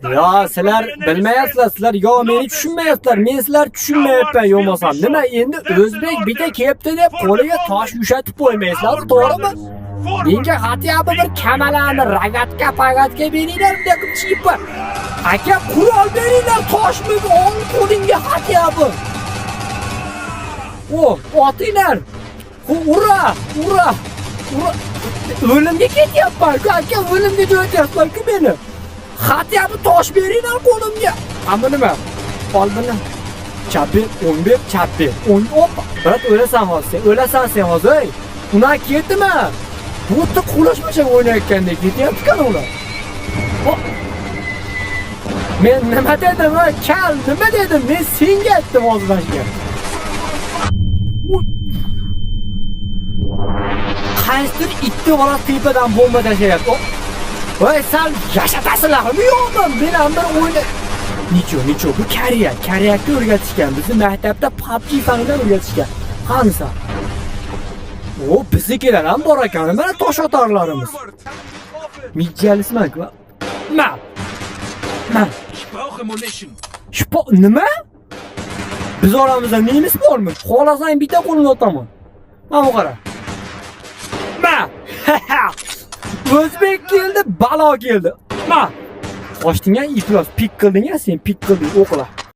Yo, sizlar bilmayapsizlar, sizlar yo meni tushunmayapsizlar, men sizlar tushunmayapman yo'masam. Nima endi o'zbek bitta kelibdi deb qo'liga tosh ushatib qo'ymaysizlar, to'g'rimi? Menga хотя бы bir kamalani rogatka pagatka beringlar, bunday qilib chipa. Aka, qurol beringlar, toshmi ol qo'lingga хотя бы. O, otinglar. Ura, ura. Ura. O'limga ketyapman-ku, aka, o'limga jo'natyapsizlar-ku meni. Хотя бы tosh beringlar qo'limga. Amma nima? Ol buni. Chap ber, o'ng ber, chap ber. O'ng, oppa. Брат, o'lasan hozir sen, o'lasan sen hozir, ey. Ular ketdimi? Bu yerda qulashmachak o'ynayotgandek ketyapti-ku ular. O. Men nima dedim, ey, kal, nima dedim? Men senga aytdim hozir mana shu gapni. Uy. Qaysidir itni bola tepadan bomba tashlayapti. Voy, san yashatasizlarmi yo'qmi? Men ham bir o'yna. Ничё, ничё, bu Koreya. Koreyada o'rgatishgan. Bizni maktabda PUBG fanidan o'rgatishgan. Qanisa? O, biznikilar ham bor ekan. Mana tosh otarlarimiz. Mijjalisman-ku. Ma. Ma. Ich brauche Munition. Shpo nima? Biz oramizda nemis bormi? Xohlasang bitta qo'lini otaman. Mana bu qara. Ma. O'zbek keldi, balo keldi. Ma. Qochding a, iflos, пик qilding a sen, пик qilding, o'qila.